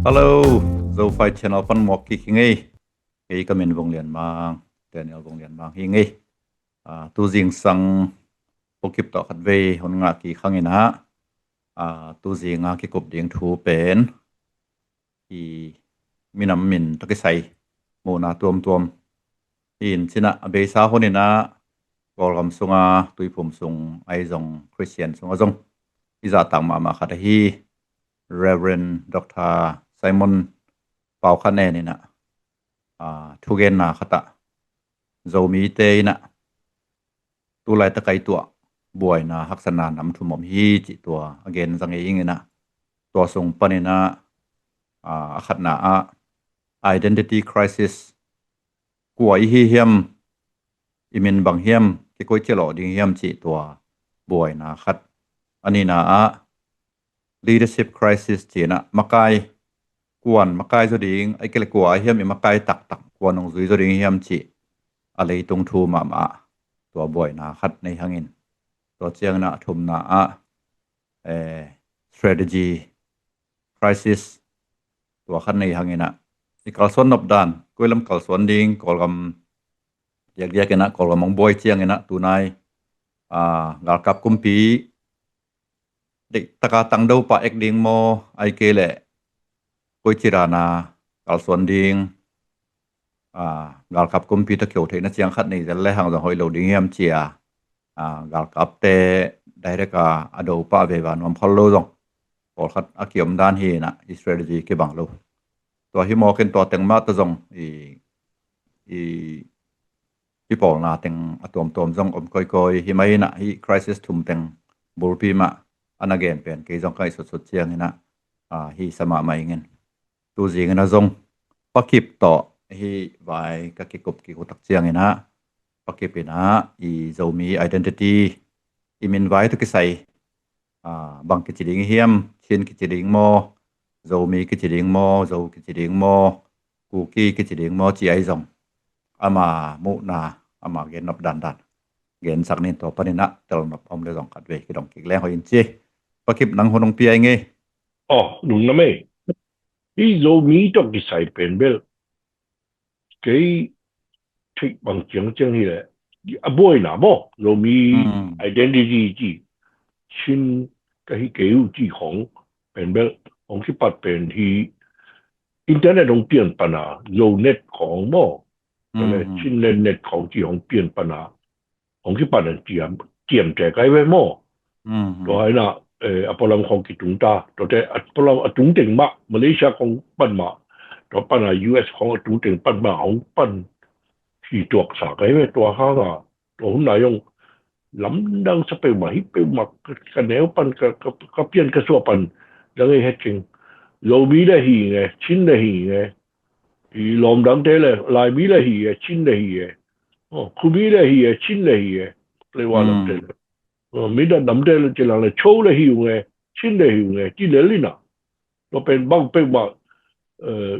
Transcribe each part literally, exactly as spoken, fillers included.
Hello, Zophai Channel pan muak kik hi ngei. Kei ka min Vung Lian Mang, Daniel Vung Lian Mang hi ngei. Ah, tu zingsang pukip tawh khatvei hun ngah kik hangin ah, ah, tu zinga kikup ding thu pen i minam min tawh kisai muhna tuamtuam hi in cin ah, a beisa hunin ah Kawlgam sunga tuiphum sung ahi zong Khristian sunga zong i zahtak mahmah khat ahi Reverend Doctor Simon Pau Khan En in ah, ah, thugenna khat ah Zomite in ah tu laitak a i tuah buaina haksatna nam thum om hi cih tua a gen zang ei ing in ah, tua sung panin ah, ah, a khatna ah identity crisis, kua i hi hiam, i min bang hiam, kikoici lawh ding hiam cih tua buaina khat. A nihna ah leadership crisis ci in ah, makai, kuan makai zaw ding, ahih kei leh kua hiam i makai taktak, kuan hong zui zaw ding hiam cih a leitung thu mahmah ah tua buaina khat nei hangin, tua ciangin ah a thumna ah, eh, strategy crisis tua khat nei hangin ah, i kalsuan nop dan, koi lam kalsuan ding, Kawlgam diakdiak in ah Kawlgam hong buai ciangin ah tunai, ah, galkap kumpi deih taka tangdo pah ek ding maw, ahih kei leh koici dan a kalsuan ding, ah, galkap kumpi tawh kio theihna ciang khat nei zel le hang zong hoih lo ding hiam ci a, ah, galkapte direct a a do pah veve nuam khol lo zong pawlkhat a kiom dan hi in ah, i strategy kibang lo. Tua hi mawk in tua teng mah tawh zong i, i, i pawlna teng a tuamtuam zong om kawikawi hi mah in ah, hih crisis thum teng bulpi mah a na gen pen kei zong ka ngaihsutsut ciangin ah, ah, hi sa mahmah ing in. Tu zingin ah zong pakip tawh hih vai ka kikup kik uh tak ciangin ah, pakip in ah i Zomi identity, i min vai tawh kisai, ah, bang kici ding hiam, Chin kici ding maw, Zomi kici ding maw, Zo kici ding maw, Kuki kici ding maw ci ahi zong, ama muhna, ama gen nop dandan gensak ning. Tua panin ah telnop om le zong khatvei kidong kik leng hoih in ci. Pakip, nang hun hong pia ing ei. Aw, lungnuam ei. Hih Zomi tawh kisai pen bel kei theih bang ciangciang hi leh a buaina maw, Zomi, hmm, identity ci, Chin ka hi kei uh ci khawng pen bel hong kipat pen hi, internet hong pian pan a, Zonet khawng maw, hmm, Chinland Net khawng ci hong pian pan a, hong kipan an ciam, ciam tek ai ve maw. Hmm. Tua hi na, eh, a pualam khawng kitung ta. Tuate a pualam a tung teng mah, Malaysia khawng pan mah, tua pan a U S khawng a tung teng pan mah, hong pan hi tuak sa kai ve tua hang a. Tua hun lai zong lamdang sa peuhmah, hi peuhmah ka, ka neu pan, ka, ka, ka pian ka suah pan, dang ei het keng. Zomi le hi nge, Chin le hi nge, i lawm dangte le, Laimi le hi e, Chin le hi e, oh, Khumi le hi e, Chin le hi e, pleiwa, hmm, lamte le, oh, Mindat lamte le, ci lang le, Cho le hi ung e, Chin le hi ung e, ci lel in a. Tua pen bang peuhmah, eh,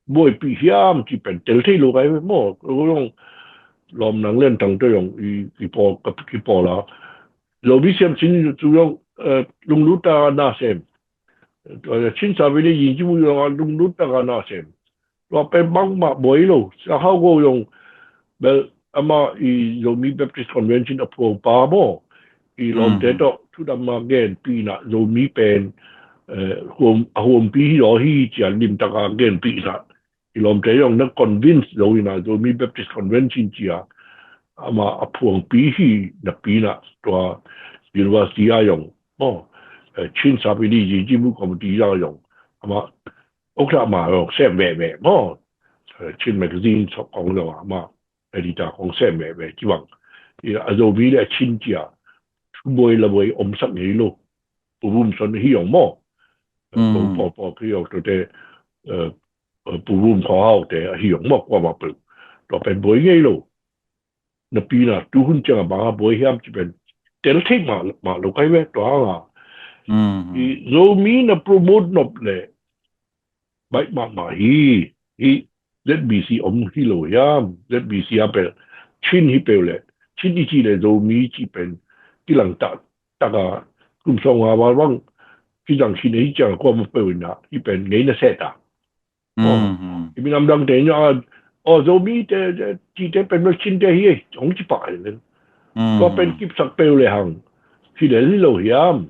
buaipih hiam ci pen tel thei lo kai maw. Ko zong lawm nang lian thang tua zong i, i pawl, ka, i pawl a. Zomi siam Chin cu zong, eh, lunglut a na sem. Tua Chin Savili Yingjimu zong a lunglut tak a na sem. Tua pen bangmah buai lo. Sia Hau Go zong bel ama i Zomi Baptist Convention a phuangpa maw, i lawmte, hmm, tawh thudam a genpih in a, Zomi pen, eh, huam, a huampi hi law hi ci a limtak a genpih in a, i lawmte zong na convince zo in a, Zomi Baptist Convention ci a ama a phuangpi hi napi in a, tua university a zong maw, eh, Chin Savili Yingjimu Committee a zong ama ukla ma zong sem veve maw, eh, Chin Magazine sawk kong zong ama editor kong sem veve ci bang. I a Zomi le a Chin ci a thu buai la buai om sak ngei lo. Pu Vum Son hi zong maw. Hmm. Pu, pu, pu, hi zong tuate, eh, eh, Pu Vum Khaw Hau te hi zong maw, kuamah peuh. Tua pen buai ngei lo. Napi in a, tu hun ciang a bang a buai hiam ci pen tel thei mah, mah lo kai ve tua hang a. Hmm. I Zomi na promote nop le baih mahmah hi, hi Z B C om hi lo hiam, Z B C a pen Chin hi peuh le, Chin i ci le Zomi ci pen kilang tak, tak a, kum sawm nga val bang kizang khin hi ciang kuamah peuh in a, hi pen ngei na seh ta. Aw, i minam dangte in zong, aw, Zomite, cite pen bel Chinte hi, hong ci pah hi ven. Tua pen kipsak peuh le hang hi lel hi lo hiam?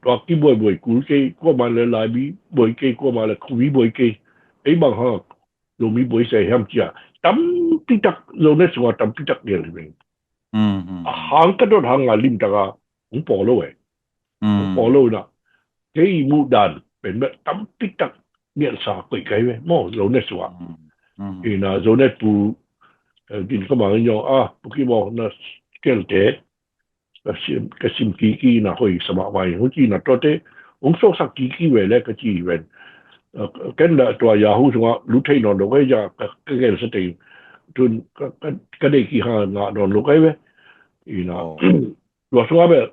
Tua kibuaibuai kul kei, kuamah le Laibi buai kei, kuamah le Khumi buai kei. Ei bang hang Zomi buai se hiam cia, tampi tak Zonet sungah tampi tak gel hi ven. A hang ka dot hang a limtaka hong pawl lo e. Hong pawl lo na. Kei muhdan pen bel tampi tak nialsa koih kai ve maw, Zonet sungah. Ina Zonet pu, eh, din ka mang in zong, ah, Pu Kim aw, na kelte ka sim, ka sim kiki ina hoih sa mahmah in, hong ci ina tuate hong suaksak kiki ve le ka ci hi ven. Eh, ken dah tua Yahoo sungah lut thei nawn lo ka hi cia, ka, ka gelsa teng tun ka, ka, ka deih kik hang ngah nawn lo ka hi ve. Ina tua sungah bel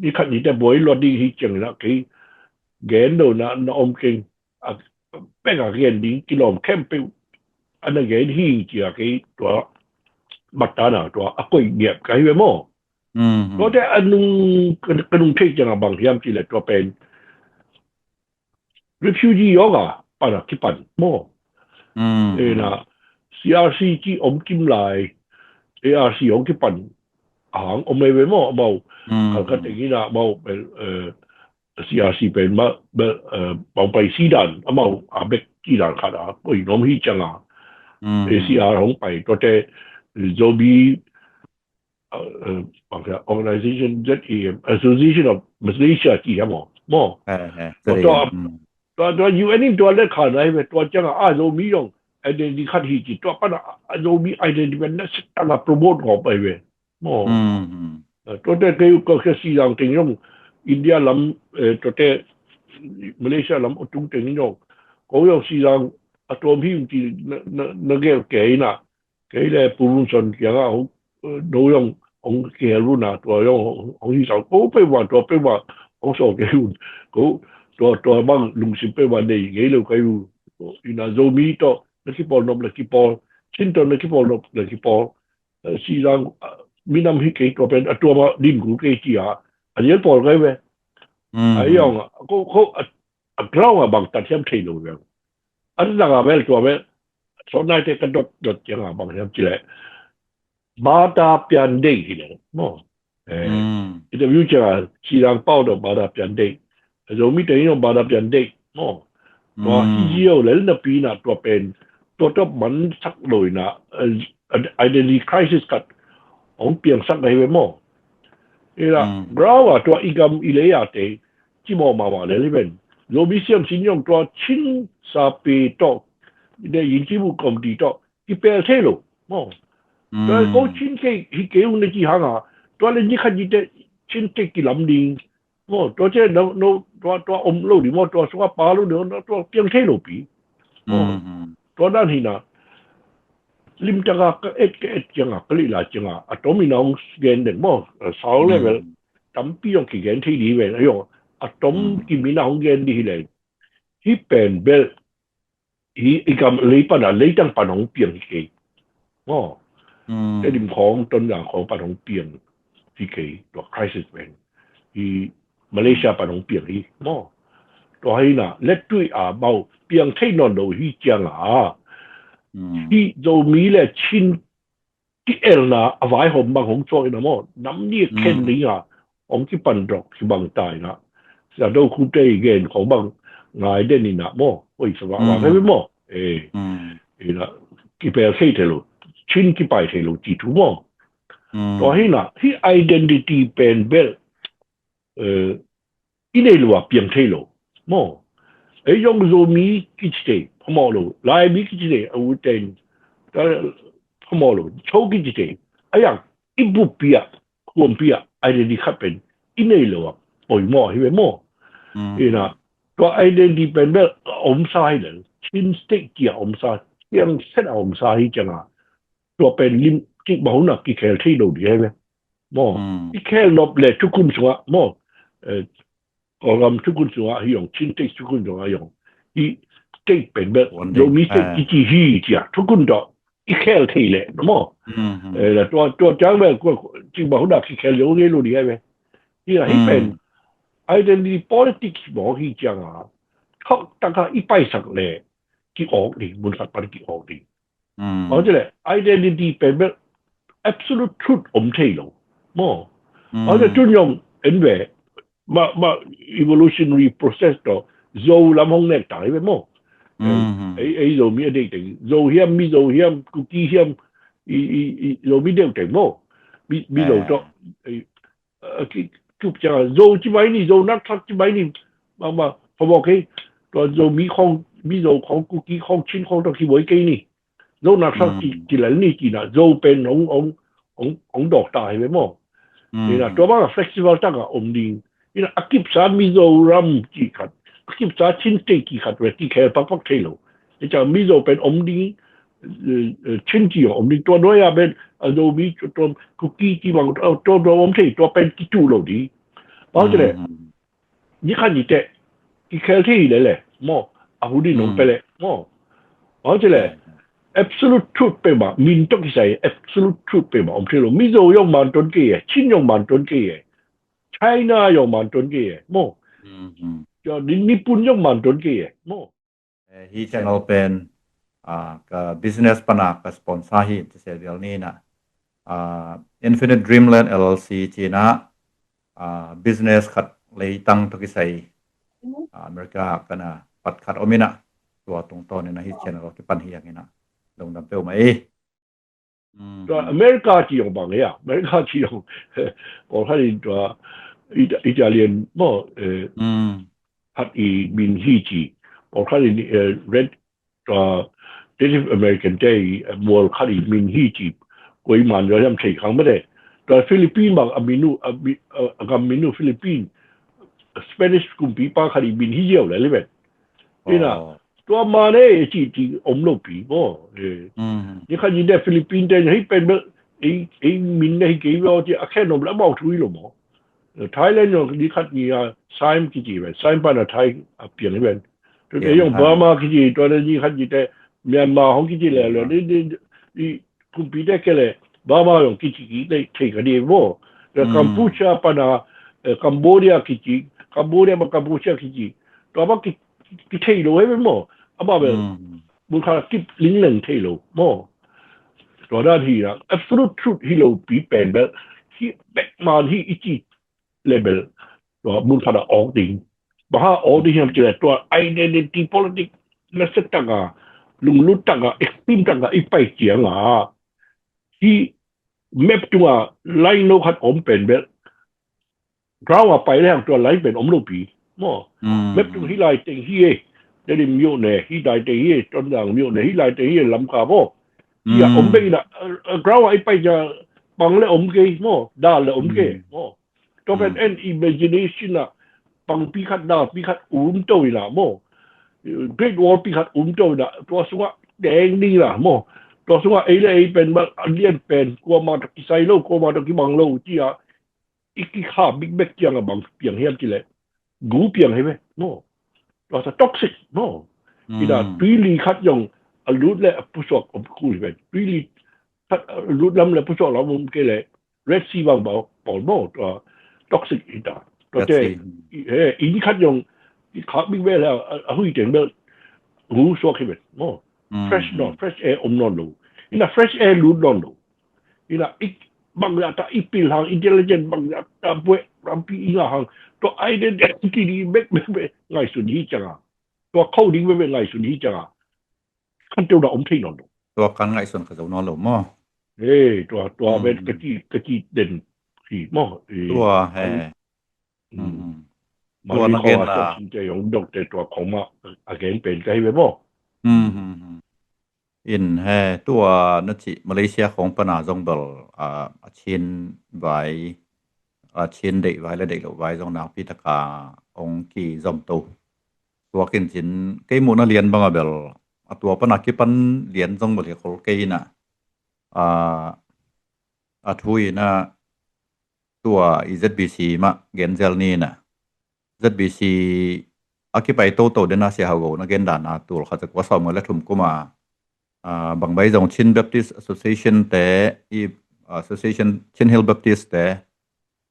ni khat nite buai luat ding hi ciang ina kei gen lo na, na om keng. A pek a gen ding kilawm khempeuh a na gen hi cia kei tua matana tua a koih ngiap ka hi ve maw? Tuate a nung, ka, ka nung thei cianga bang hiam cih leh tua pen refugee yawng a pan a kipan maw? Ina C R C ci om kim lai, A R C hong kipan a hang om ei ve maw? Amau Calcutta teng ina amau, eh, C R C pen ma, bel, eh, bang pai si dan amau a bek ci dan khat a koih nuam hi cianga A C R hong pai tuate Zomi, eh, eh, bang sia, Organization Z A M, Association of Malaysia ci hiam maw? Maw? Tua, tua, tua U N in tua le khan ai ve, tua cianga a Zomi zong identity khat hi ci, tua pana a Zomi identity pen na sitanga promote ngawp ai ve. Maw? Eh, tuate kei ka, ka Sizang teng zong India lam, eh, tuate Malaysia lam utung teng zong ko zong Sizang a tuam hi ci na, na, na gel kei na. Kei le Pu Lun Son kiangah hong, eh, no zong hong kihel runa tua zong hong, hong hi sau ko peuhmah tua peuhmah hong sawh kei un. Ko tua, tua bang lungsim peuhmah nei ngei lo kai u. Ina Zomi tawh na kipawl nop le kipawl, Chin tawh na kipawl nop le kipawl. Eh, Sizang, eh, minam hi kei tua pen a tua ma lim kul kei cia a lian pawl kai ve. A iong ko, ko a, a ground a bang tat hiam thei lo ve. A dang a bel tua bel sawt naite ka dot dot cianga bang hiam cih leh Bada Pian Dei hi leh maw? Eh, interview cianga Sizang pau dong Bada Pian Dei. Zomi te hi dong Bada Pian Dei maw? Tua hi zio lel napi ina tua pen tua tawh mansak lo ina, eh, identity crisis khat hong piangsak na hi ve maw? Ina ground a tua i gam i lei a te cimawh mahmah lel hi ven. Zomi siamsin zong tua Chin sapi tawh, ne yin kibu committee tawh kipel thei lo maw? Tua ko Chin kei hi kei ung na ci hanga tua le ni khat ni te Chin te kilam ding maw? Tua te no, no, tua, tua om lo ding maw? Tua sunga pa lo ding maw? Tua piang thei lo pi maw? Tua dan hina limtaka ka et, ka et cianga ka lila cianga a tom ina hong gen deng maw? Sau level tampi zong kigen thei di ven a zong a tom kimina hong gen di hi leng hi pen bel hi i gam lei pana leitang pan hong piang hi kei. Maw? Tedim khawng Tonzang khawng pan hong piang hi kei tua crisis pen hi Malaysia pan hong piang hi maw? Tua hina lettui a mau piang thei nawn lo hi cianga hi Zomi le Chin kielna a vaihawm bang hong suak ina maw? Nam ni a khen dinga hong kipan dok hi bang ta ina. Sia do khu te i gen khawng bang ngai den ina maw? Oi sa vava kai maw? Eh, ina kipel thei thei lo, Chin kipai thei lo ci thu maw? Tua hina hi identity pen bel, eh, i nei lo a piang thei lo maw? Ei zong Zomi kici thei phamawh lo, Laimi kici thei a u ten phamawh lo, Cho kici thei a yang i buppi ah khuampi ah identity khat pen i nei lo a poimawh hi ve maw? Ina tua identity pen bel a omsa hi lel, Chin State kia omsa, Chiang State a omsa hi cianga tua pen lim kik bang hun a kikhel thei lo ding hi ve maw? I khel nop le thukhun sungah maw? Eh, Kawlgam thukhun sungah hi zong, Chin State thukhun sungah hi zong, hi state pen bel Zomi State kici hi cia thukhun tawh i khel thei leh maw? Eh, la tua, tua ciang bel kua, kua, cing bang hun a kikhel zong ngei lo ding hi ve. Hi la hi pen identity politics maw hi cianga thawk taka i paisak leh ki-awk ding, mun khat pan ki-awk ding. Bang ci leh identity pen bel absolute truth om thei lo maw. Bang ci leh tun zong en ve, mah mah evolutionary process tawh Zo lam hong nek ta hi ve maw. Ei Zomi a deih teng, Zo hiam, Mizo hiam, Kuki hiam, i Zomi deuh teng maw. Mizo tawh tup ciang Zo ci mai ni, Zo nak thak ci mai ni. Mah mah phamawh kei. Tua Zomi khawng, Mizo khawng, Kuki khawng, Chin khawng tawh kibuai kei ni. Zo nak thak ci lel ni ci na, Zo pen hong hong hong hong dawk ta hi ve maw. Ina tua bang a flexible tak a om ding. Ina a kipsa Mizoram ci khat, a kipsa Chin State ci khat ve, kikhel pakpak thei lo. Ina Mizo pen om ding, Chin ci om ding, tua nuai a pen a Zomi, tua Kuki ci bang, tua tua om thei, tua pen kitu lo ding. Bang ci leh ni khat ni teh kikhel thei lele maw, a hun in hong pia leh maw. Bang ci leh absolute truth peuhmah, min tawh kisai absolute truth peuhmah om thei lo. Mizo zong man ton kei e, Chin zong man ton kei e, China zong man ton kei e maw. Nippon zong man ton kei e maw. Hih channel pen ka business pana ka sponsor hi, ci se vial ni na. Infinite Dreamland L L C ci na, business khat leitang tawh kisai America kana pat khat om ina, tua tungtawn ina hih channel kipan hi ang ina, lungdam peuhmah ei. Tua America ci zong bang hia, America ci zong pawlkhat in tua Italian maw, khat i min hi ci, pawlkhat in red, tua Native American te i mual khat i min hi ci, kua i man zua hiam thei khang mate. Tua Philippine bang a min uh, a gam min uh Philippine, Spanish kumpipa khat i min hi ziau le liven. Ina tua man e ci ci om lo pi maw. Ni khat ni de Philippine te hih pen bel ei min na hi kei ve aw ci a khen om le amau thu hi lo maw. Thailand zong ni khat ni a Saim kici ve, Saim pana Thai a piang hi ven. Tute zong Burma kici, tua ni khat ni te Myanmar hong kici le le ni kumpite ke le Burma zong kici ki thei ka di maw. Cambodia pana Cambodia kici, Cambodia ma Cambodia kici. Tua ma ki thei lo hei maw. Ama bel mun kha kip lingleng thei lo maw. Tua dan hi a absolute truth hi lo pi pen bel hi bek man hi i ci le bel tua mun khat a awk ding. Bang hang awk ding hiam ci le tua identity politics nasia taka, lunglut taka, extreme taka i pai cianga hi map tunga line lo khat om pen bel ground a pai le hang tua line pen om lo pi maw. Map tung hi lai teng hi e, Tedim myo ne hi lai teng hi e, Tonzang myo ne hi lai teng hi e, Lamka maw. Hi a om bek ina ground a i pai cia pang le om kei maw, dal le om kei maw. Tua pen en imagination a pangpi khat, dalpi khat um to ina maw. Great Wall pi khat um to ina, tua sunga deng ding ina maw. Tua sunga ei le ei pen bal a lian pen kuama tawh kisai lo, kuama tawh kibang lo cia i kikha big bek cianga bang piang hiam ci le gu piang hi ve maw. Tua sa toxic maw. Ina tuili khat zong a lut le a pusuak om kul hi ve. Tuili khat a lut lam le pusuak lam om kei le Red Sea bang bang pawl maw, tua toxic hi ta. Tua te i ni khat zong i khak bik ve le a hui teng bel gu suak hi ve maw. Fresh nawn, fresh air om nawn lo. Ina fresh air lut nawn lo. Ina i bang ya ta i pil hang, intelligent bang ya ta buai rampi i nga hang. Tua identity ding bek bek bek ngaihsun hi cianga. Tua kho ding bek bek ngaihsun hi cianga. Kan teu da om thei nawn lo. Tua kan ngaihsun ka zo nawn lo maw. He, tua tua bek ka ci ka ci den hi maw. Tua he. Tua na gen la. Te yong dok te tua khong ma a gen pen ka hi ve maw. In he tua na ci Malaysia khong pana zong bel a Chin vai, a Chin deih vai le deih lo vai zong nakpi taka ong ki zom to. Tua kin cin kei muhna lian banga bel a tua pana kipan lian zong bel hi khol kei ina. A thu ina tua i Z B C mah gen zel ni ina. Z B C a kipai toto dena sia hau go na gen dana tul khat zakua sawm nga le thum kuma bangbai zong Chin Baptist Association te i Association, Chin Hill Baptist te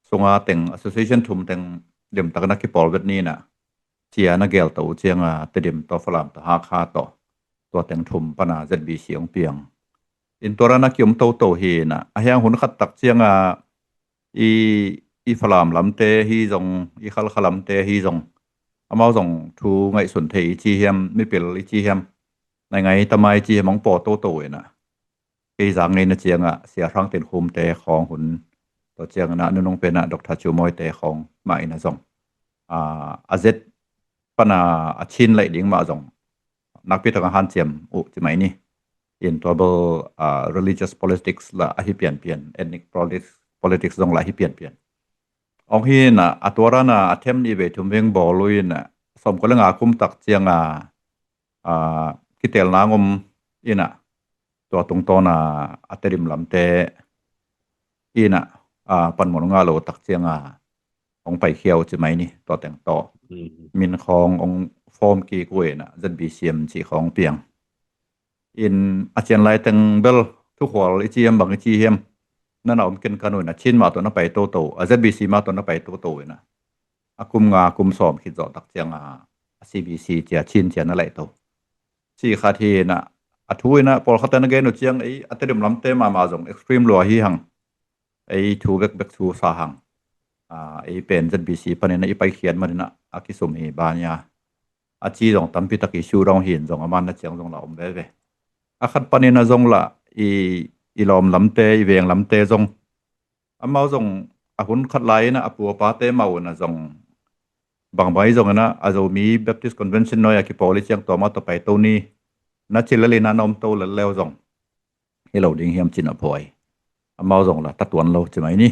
sunga teng association thum teng limtak na kipawl vet ni ina. Cia na gel to cianga Tedim to Falam to Hakha to tua teng thum pana Z B C hong piang. In tua dana kiom toto hi ina, a hiang hun khat tak cianga i, i Falam lamte hi zong, i Khalkha lamte hi zong, amau zong thu ngaihsun thei i ci hiam, mipil i ci hiam, naingai tama i ci hiam hong paw toto ina. Kei zang ngeina cianga Sia Hrang Tin Khum te khawng hun, tua ciangina nunung pena Doctor Ciu Mawi te khawng mah ina zong, a, a Z pana a Chin laih ding mah zong nakpi taka hanciam uh ci mai ni. In tua bel, a, religious politics la ahi pianpian, ethnic politics, politics zong la ahi pianpian. Ong hi ina, a tua dana a them ni vei thum veng bawl uh ina, sawmkua le nga kum tak cianga, a, kitelna ngom ina, tua tungtawna a Tedim lamte ina, a, panmun ngah lo tak cianga hong paikhia uh ci mai ni, tua teng tawh. Mm. Min khawng hong form kik uh ina, Z B C M ci khawng piang. In a cian lai teng bel thukhual i ci hiam bang i ci hiam, nana om ken kan uh ina, Chin mah tawh na pai toto, a Z B C mah tawh na pai toto ina. A kum nga kum sawm khit zawh tak cianga a C B C cia, Chin cia na laih to. Ci khat hi ina, a thu ina, pawlkhat te na gen uh ciang, ei, a Tedim lamte mahmah zong extreme lua hi hang. Ei thu bekbek thu sa hang. A, ei pen Z B C panina i paikhiat manina a kisum hi bania. A ci zong tampi tak i su dong hin zong a man na ciang zong la om veve. A khat panina zong la i, i lawm lamte, i veng lamte zong. Amau zong a hun khat lai ina a pu a pate mau ina zong bangbang i zong ina a Zomi Baptist Convention noi a kipawl i ciang tua mah tawh pai to ni. Na ci lel ina na om to lel leu zong hi lo ding hiam cin a phuai. Amau zong la tatuan lo ci mai ni.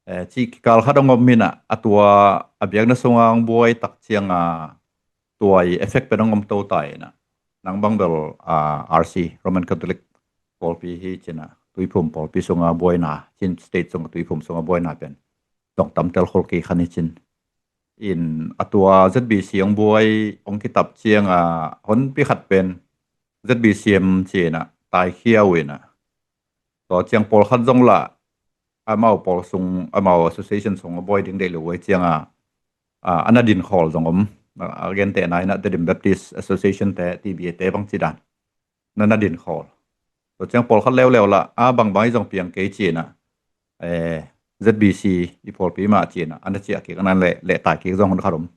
Eh, ci kikal khat hong om ina, a tua a biakna sunga hong buai tak cianga tua i effect pen hong om to ta ina. Nang bang bel, a, R C, Roman Catholic pawlpi hi cina, Tuiphum pawlpi sunga buaina, Chin State sunga Tuiphum sunga buaina pen dong tamtel khol kei khan hi cin. In a tua Z B C hong buai, hong kitap cianga honpi khat pen Z B C M cina taikhia uh ina. Tua ciang pawlkhat zong la amau pawl sung, amau association sung a buai ding deih lo uh ai cianga, a, ana din khawl zong om. A, a gentehna ina Tedim Baptist Association te, T B A te bang ci dan. Nana din khawl. Tua ciang pawlkhat leuleu la, a bangbang i zong piang kei cina, eh, Z B C i pawlpi mah cina, ana ciah kik, ana leh, leh tai kik zong hun khat om.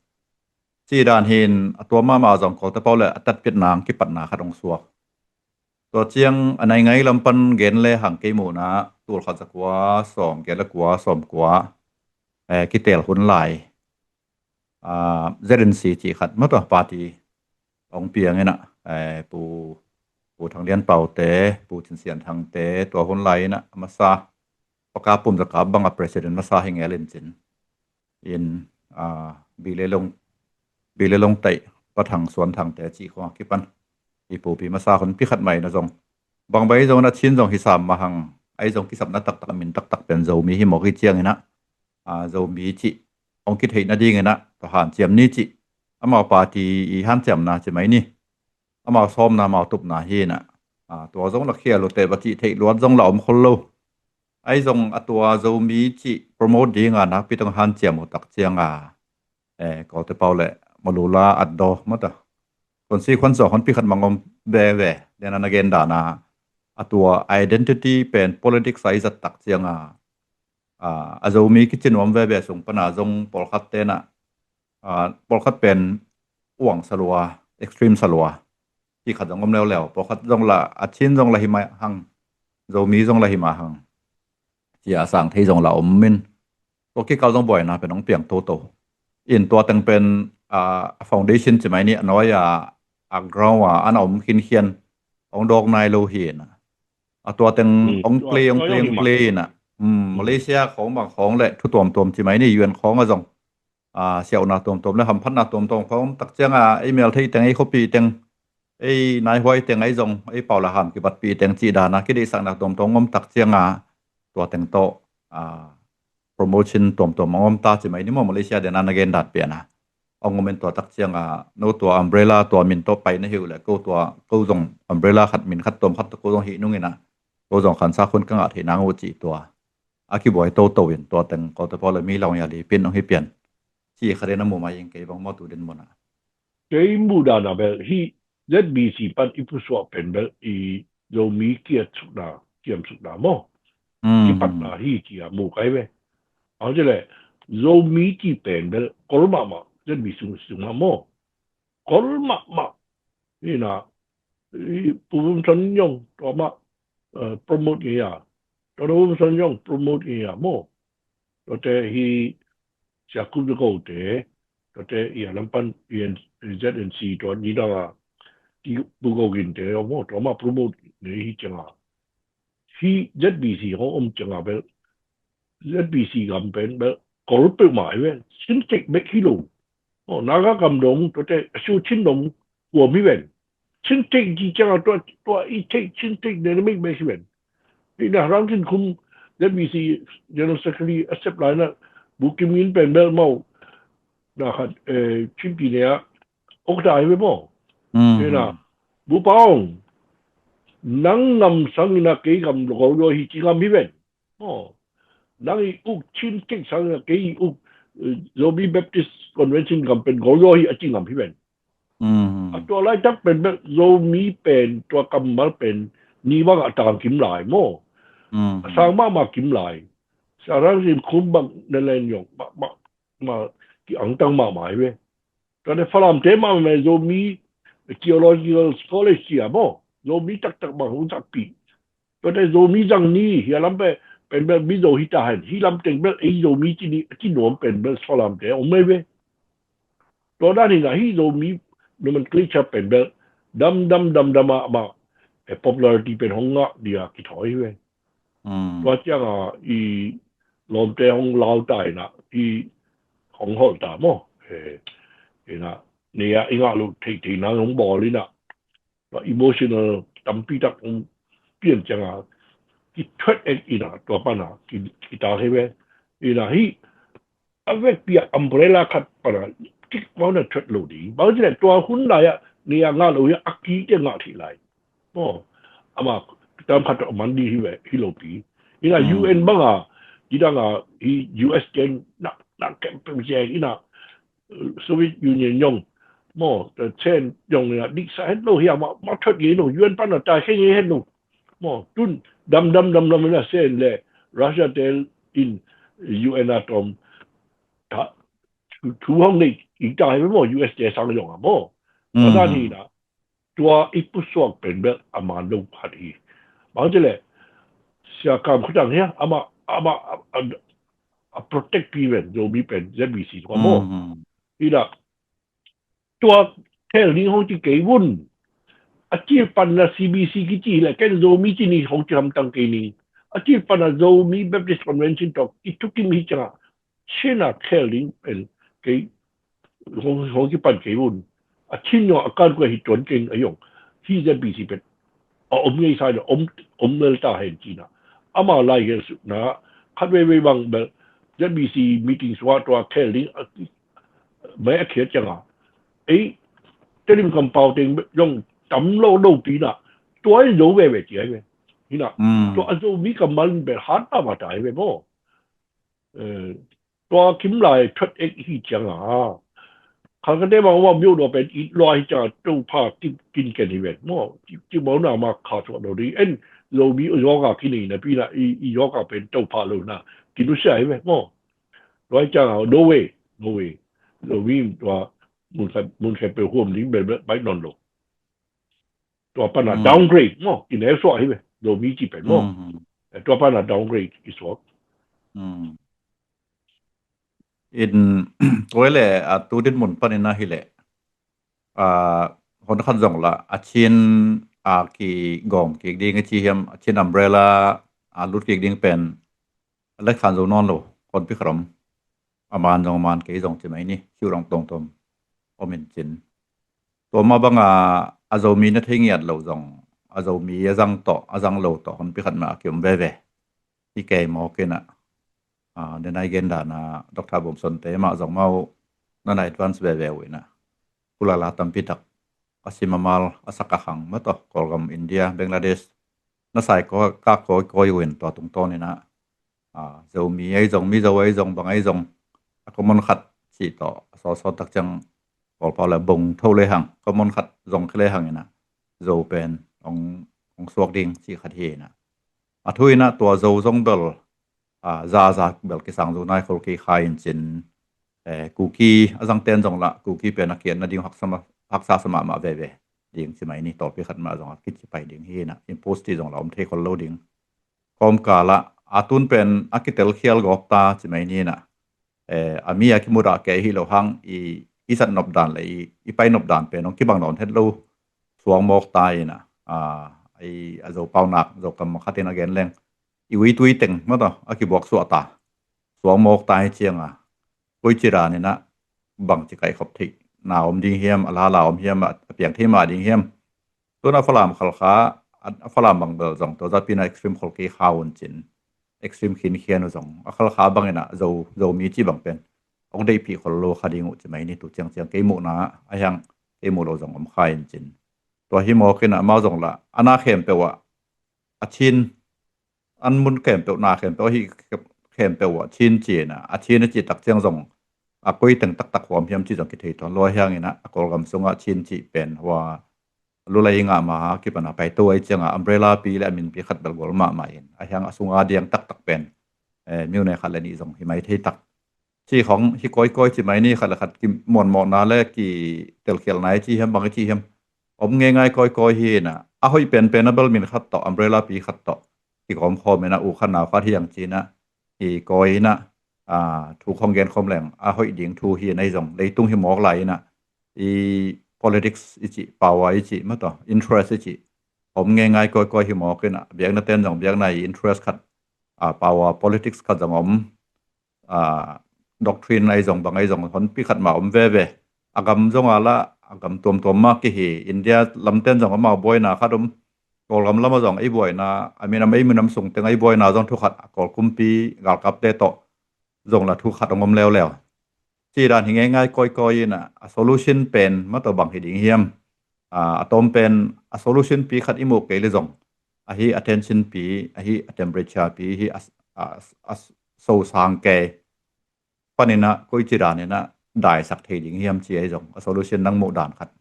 Ci dan hin, a tua mahmah zong Kawlte pau le a tatpiatna hong kipatna khat hong suak. Tua ciang a naingai lam pan gen le hang kei muhna, tul khat za kua, sawm, giat le kua, sawm kua, eh, kitel hun lai. A, Z N C ci khat mah tua party hong piang ina, eh, Pu, Pu Thang Lian Pau te, Pu Cin Sian Thang te, tua hun lai ina, a masa, Pa Ka Pum Za Kap bang a president masa hi ngel in cin. In, a, Bi Le Long, Bi Le Long Taih, Pa Thang Suan Thang te ci khong a kipan. I pupi masa honpi khat mai na zong. Bangbang i zong na Chin zong hi sam mah hang, ai zong kisapna taktak, min taktak pen Zomi hi mawk hi ciang ina. A, Zomi cih hong kitheihna ding ina, tua hanciam ni cih, amau party i hanciamna ci mai ni. Amau sawmna, amau tupna hi ina. A, tua zong la khial uh teh va cih theih luat zong la om khol lo. Ai zong a tua Zomi cih promote dinga nakpi tong hanciam uh tak cianga, eh, Kawlte pau le Malula at daw mata. Consequence zong honpi khat mang om veve, dena na gen dana a tua identity pen politics a i zat tak cianga, a, a Zomi kici nuam veve sung pana zong pawlkhat tena, a, pawlkhat pen uang salua, extreme salua, ci khat zong om leuleu, pawlkhat zong la, a Chin zong la hi mah hang, Zomi zong la hi mah hang, ci a sang thei zong la om in, tua kikal zong buaina pen hong piang toto. In tua teng pen, a, a foundation ci mai ni, a nuai a, a ground a, ana om khinkhian, hong dawk nai lo hi ina. A tua teng, mm, hong play, hong play, hong play ina. Mm, Malaysia khawng bang khawng le thu tuamtuam ci mai ni, U N khawng a zong, a, siauhna tuamtuam le hamphatna tuamtuam khawng tak cianga, ei mel thei teng, ei khuapi teng, ei naihuai teng, ei zong, ei pau le ham kibatpi teng ci dana kideihsakna tuamtuam om tak cianga, tua teng tawh, a, promotion tuamtuam a om ta ci mai ni maw, Malaysia dena na gen dan piana. Hong om in tua tak cianga, no tua umbrella tua min tawh pai na hi uh le, ko tua, ko zong umbrella khat, min khat tuam khat tawh ko zong hi nung ina, ko zong khansa khun ka ngah thei nang uh ci tua. A kibuai toto in tua teng Kawlte pau le mi laung ya li pin hong hi pian. Ci khat in a mu mai ing kei bang maw tu din muna. Kei mu dana bel hi Z B C pan i pusuak pen bel i Zomi kiatsukna, kiamsukna maw, kipatna hi ci a mu kai ve. Aw ci le, Zomi ci pen bel kol mahmah Z B C sung, sung mah maw. Kol mahmah. Hi na, i Pu Vum Son Yong tua mah promote ngei a, tua Pu Vum Son Yong promote ngei a maw. Tuate hi Sia Kum Za Ko te, tuate i a lam pan Z N C tua ni dang a i Pu Go Gin te maw, tua mah promote ngei hi ciang a, hi Z B C hong om ciang a bel Z B C gam pen bel kol peuhmah hi ve. Chin Tech bek hi lo. Aw, Naga gam dong, tuate a su Chin dong kuam hi ven. Chin Tech ci ciang a tua, tua i Tech, Chin Tech dynamic bek hi ven. Hi na Rang Sin Khum Z B C General Secretary a sep lai na, Bu Kim Ngin pen bel mau na khat Chin pi ne a ok ta hi ve maw. Hi na Bu Paung, nang ngam sang ina kei gam lo kol yo hi ci ngam hi ven. Aw, nang i uk Chin Tech sang ina kei i uk Zomi Baptist Convention gam pen gol yo hi a ci ngam hi ven. A tua laitak pen bek Zomi pen tua kammal pen ni bang a tang kim lai maw. A sang mahmah kim lai. Sia Rang Sin Khum bang na len yong mah, mah, mah ki angtang mahmah hi ve. Tua ne Falam te mah mah Zomi Theological College ci a maw, Zomi taktak bang hong takpih. Tua ne Zomi zang ni hi a lam pen, pen bel Mizo hi ta hen, hi lam teng bel ei Zomi ci ni a ci nuam pen bel Falam te om mai ve. Tua dan hi na hi Zomi nomenclature pen bel dam dam dam dam a mah popularity pen hong ngah dia kithawi hi ve. Tua ciang a i lawmte hong lau ta ina i hong holh ta maw. Ina nei a i ngah lo theithei nang hong bawl ina tua emotional tampi tak hong pian ciang a kithuat ek ina tua pan a ki, kita hi ve. Ina hi a vekpi a umbrella khat pan a kik mau na thuat lo ding. Bang ci le tua hun lai a ni a ngah lo hi a kite ngah thei lai. Aw, ama tam khat a man di hi ve, hi lo pi. Ina U N bang a, i dang a hi U S ten na, na kem pem zeng ina Soviet Union yong maw, the Chen yong ina dik sa het lo hi a ma, ma thuat ngei lo, U N pan a tai khe ngei het lo. Maw, tun dam dam dam dam ina sen le Russia te in U N a tom ta thu hong nei i ta hi maw, U S te sang yong a maw. Tua dan hi na tua i pusuak pen bel a man lo khat hi. Bang ci le Sia Kam Kha Thang hi a, ama, ama a, a protect pi ven Zomi pen Z B C tua maw. Hi na tua khel ding hong ci kei vun. A cil pan na C B C kici le ken Zomi ci ni hong ci hamtang kei ni. A cil pan na Zomi Baptist Convention tua i thukim hi ciang a Chin a khel ding pen kei hong, hong kipan kei vun. A Chin yong a kan kua hi tuan keng a yong hi Z B C pen a om ngei sa na om, om lel ta hen ci na. Ama lai hian su na khat vei vei bang bel Z B C meeting sua tua khel ding a mai a khiat ciang a ei Tedim kampau teng yong tam lo lo pi na tua in zo ve ve ci ai ve. Hi na tua a Zomi kammal in bel hat pa ma ta ai ve maw. Tua kim lai thuat ek hi ciang a Khalkha te bang a myo dua pen it lua hi ciang a Topa kin, kin ken hi ven maw. Ci, ci mau na ma kha suak lo ding en Zomi yoga kinei na pi na i, i yoga pen Topa lo na kinusia hi ven maw. Tua hi ciang a no way, no way. Zomi tua mun khat, mun khat pe huam ding bel bai non lo. Tua pan a downgrade maw, i neu suak hi ve, Zomi ci pen maw. Tua pan a downgrade i suak. In tua le a tu din mun pan in a hi le a hon khan zong la a Chin a kigawm kik ding a ci hiam, a Chin umbrella a lut kik ding pen a lek khan zo nawn lo, hon pi kharom. A man zong a man kei zong ci mai ni, hiu rang tongtom om in cin. Tua mah bang a a Zomi na thei ngiat lo zong a Zomi a zang tawh a zang lo tawh hon pi khat mah a kiom veve. Hi kei mawk in a, a, den ai gen dan a Doctor Bum Son te mah zong mau na na advance veve uh in a. Kulala tampi tak a sim a mal a sak a khang mah tawh Kawlgam, India, Bangladesh na sai kawi, ka kawi kawi uh in tua tungtawn in a, a, Zomi ei zong, Mizo ei zong, bang ei zong a common khat cih tawh a sawlsawt tak ciang Kawlpau le bong tho le hang, common khat zong khia le hang inah, Zo pen hong, hong suak ding ci khat hi inah. A thu inah tua Zo zong bel, a, za za bel kisang zo nai khol kei kha in cin, eh, Kuki a zangten zong lah, Kuki pen a kiatna ding haksa ma-, haksa sa mahmah veve ding ci mai ni, tawlpi khat mah zong a kici pai ding hi inah, impose ti zong lah om thei khol lo ding. Kawmkal ah, a tun pen a kitelkhial gawp ta ci mai ni inah, eh, a mi a kimudah kei hi lo hang i, i zat nop dan le i, i pai nop dan pen hong kibang nawn het lo suang mawk ta inah, a, i, a Zo paunak, Zo kam khatin a gen leng, i uitui teng mataw a kibuak suah ta, suang mawk ta hi cianga, koici dan inah bangci kaihkhop theih na om ding hiam, a lala om hiam, a piang thei mah ding hiam. Tuna Falam Khalkha, a, a Falam bang bel zong tua zapi na extreme khol kei kha un cin, extreme khinkhian uh zong a Khalkha bang inah Zo, Zomi ci bang pen hong deihpih khol lo kha ding uh ci mai ni, tu ciangciang kei muhna ah, a hiang kei muh lo zong om kha in cin. Tua hi mawk inah amau zong lah a na khempeuh ah a Chin, an mun khempeuh, na khempeuh, ahi khempeuh ah Chin ci inah, a Chin a cih tak ciang zong a koi teng taktak huam hiam ci zong kithei tuan lo, a hiang inah a Kawlgam sungah Chin cih pen hua lulai ngah ma a kipana paito ai cianga umbrella pi le a minpi khat bel gual mahmah in, a hiang a sunga diang taktak pen, eh, myone khat le nih zong hi mai thei tak ci khong hi kawikawi ci mai ni, khat le khat kimuanmawhna le kitelkhialna i ci hiam, bang i ci hiam, om ngeingai kawikawi hi inah, a hoih penpen a bel min khat tawh, umbrella pi khat tawh kikawmkhawm inah, u khat nau khat hiang ci inah, i kawi inah, a, thu khong genkhawm leng a hoih ding thu hi inah, i zong leitung hi mawk lai inah, i politics i cih, power i cih mataw, interest i cih, om ngeingai kawikawi hi mawk inah, biakna ten zong biakna i interest khat, a, power politics khat zong om, a, doctrine ai zong bang ai zong honpi khat mah om veve. A gam zong a lah, a gam tuamtuam mah kihi, India lamten zong amau buaina khat om, Kawlgam lama zong ei buaina, a minam, ei minam sung teng ei buaina zong thu khat, a Kawl kumpi galkapte tawh zong lah thu khat hong om leuleu. Ci dan hi ngeingai kawikawi inah, a solution pen mataw bang hi ding hiam? A, a tawm pen a solution pi khat i muh kei le zong, ahi a tension pi, ahi a temperature pi, hi a, a, a sosang kei pan inah koici dan inah daisak thei ding hiam ci ai zong, a solution nang muh dan khat.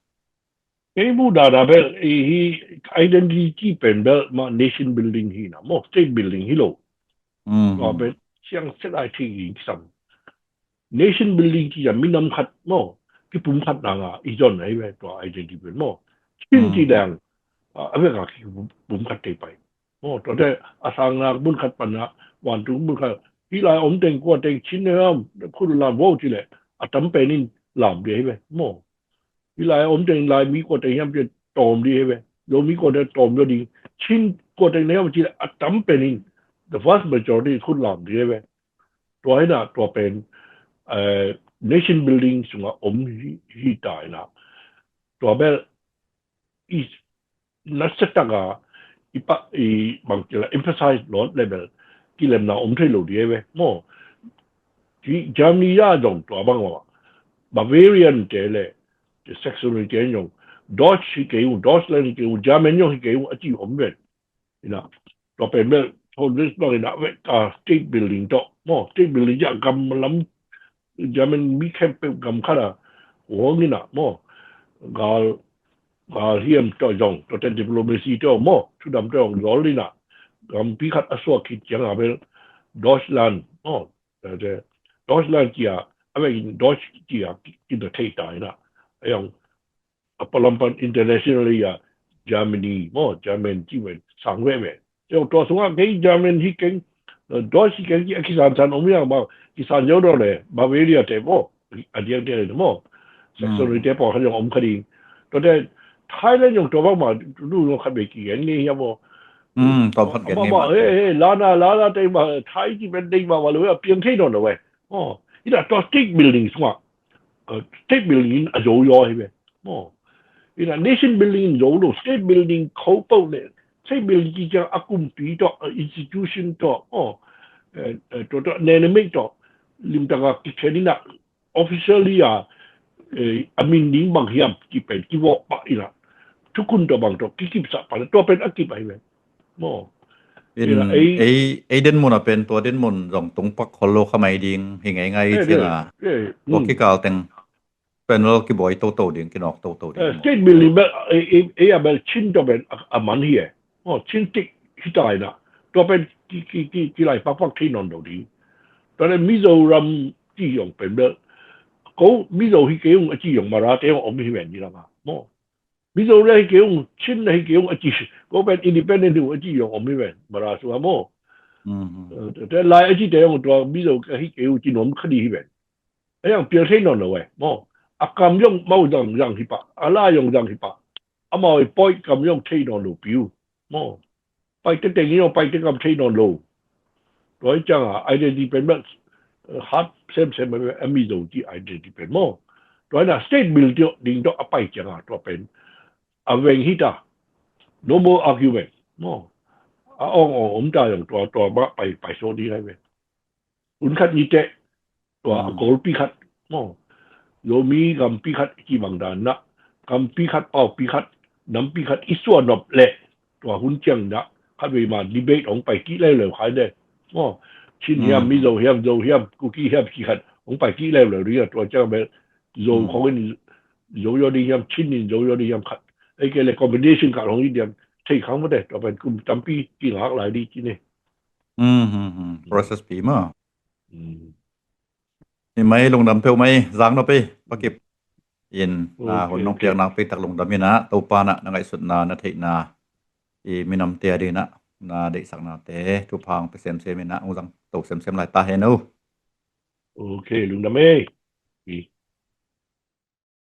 Kei muh dan a bel, i hi identity pen bel mah nation building hi inah maw, state building hi lo. Mm. Tua pen siang set ai thei ding kisam. Nation building ci a minam khat maw, kipum khat nanga i zon ai ve tua identity pen maw. Chin ci dang, a, a vek a kipum khat thei pai. Maw, tuate a sangnak mun khat pana, vantung mun khat, hih lai om teng kua teng Chin ne am, khut lam vo ci le, a tam pen in lam ding hi ve. Maw, hih lai om teng Laimi kua teng hiam ci tawm ding hi ve. Zomi kua teng tawm ding, Chin kua teng ne am ci le, a tam pen in, the vast majority khut lam ding hi ve. Tua hi inah, tua pen, eh, nation building sungah om hi, hi ta inah. Tua bel i nasa taka i pa, i bang kila emphasize lot level kilemna om thei lo ding hi ve. Maw, ci Germany ah zong tua bang maw, Bavarian te le Saxony te zong Deutsch hi kei ung, Deutschland hi kei ung, German zong hi kei ung a ci om ve. Inah, tua pen bel, thawn ves bang inah, ve, a, state building tawh, maw, state building ci a gam lam, German mi khempeuh gam khat a, huang inah, maw, gal, gal hiam tawh zong, tua ten diplomacy tawh, maw, thudam tawh zong zol inah, gampi khat a suak khit ciang a bel, Deutschland, maw, tua te, Deutschland ci a, a ve in Deutsch ci a, ki, ki thei ta inah, a zong, a palampan internationally a Germany, maw, German ci ven sang veve. Tua sungah kei German hi keng, Deutsch hi keng ci a kisansan om hiang maw, kisan zeu daw le, Bavaria te maw, a diang te le maw, Saxony te pawlkhat zong om kha ding. Tuate Thailand zong tua bang maw, tu zong khat vei kigen ngei hiam maw. Tawm khat gen ngei maw, maw. He, he, lana, lana te maw, Thai ci ven dei maw, maw lo, a piang thei nawn lo ve. Maw, inah tua state building sungah, state building in a zo zaw hi ve. Maw, inah nation building in zo lo, state building kho peuh le, state building ci ciang a kumpi tawh, a institution tawh, maw, tua tawh, dynamic tawh, limtaka kikhen inah, officially a, a min ding bang hiam ci pen kivawh pah inah, thukhun tawh bang tawh kikipsah pah inah, tua pen a kip ahi ve. Maw, ei, ei, ei den mun a pen tua den mun zong tung pak khol lo kha mai ding hi ngeingai cianga, tua kikal teng panel kibuai toto ding, kinawk toto ding. Eh, state building bel, eh, eh, eh, a bel Chin tua pen a, a man hi e. Oh, Chin tik hi ta ina. Tua pen ki, ki, ki, kilai pakpak thei nawn lo ding. Tua le Mizoram ci zong pen bel, ko Mizo hi kei ung a ci zong Mara te zong om hi ven ni lama. Maw. Mizo le hi kei ung, Chin le hi kei ung a ci, ko pen independent hi ung a ci zong om hi ven Mara sung a maw. Mhm. Eh, te lai a ci te zong tua Mizo ka hi kei ung ci nuam kha di hi ven. A yang pial thei nawn lo e, maw. A kam zong mau zang zang hi pah, a la zong zang hi pah. Amau i pawi kam zong thei nawn lo piu, maw. Paite teng in zong paite kam thei nawn lo. Tua hi ciang a identity pen bel, eh, hat semsem a Mizo ci identity pen maw. Tua hi na state building ding tawh a pai ciang a tua pen a veng hi ta. No more argument, maw. A ong ong om ta zong tua, tua mah pai, pai so ding lai ve. Hun khat ni teh, tua a kawlpi khat, maw. Zomi gampi khat i ci bang dan na, gampi khat, paupi khat, nampi khat i suah nop leh, tua hun ciang na, khat vei ma debate hong pai kik leuleu khai de. Maw, Chin hiam, Mizo hiam, Zo hiam, Kuki hiam, ci khat hong pai kik leuleu ding a, tua ciang bel, Zo khong in Zo zaw ding hiam, Chin in Zo zaw ding hiam khat. Ei kei le combination khat hong hi diam, thei khang mah de, tua pen kum tampi kingak lai ding ci ni. Process pi maw. Ni mai lungdam peuh mai, zang nop ei, Pa Kip. In, na hun nong piak nang peitak lungdam in ah, Topa na, na ngaihsutna, na theihna, i minamte a ding ah, na deihsaknate, thupha hong pia semsem in ah, hong zang to semsem lai ta hen o. Ok, lungdam ei.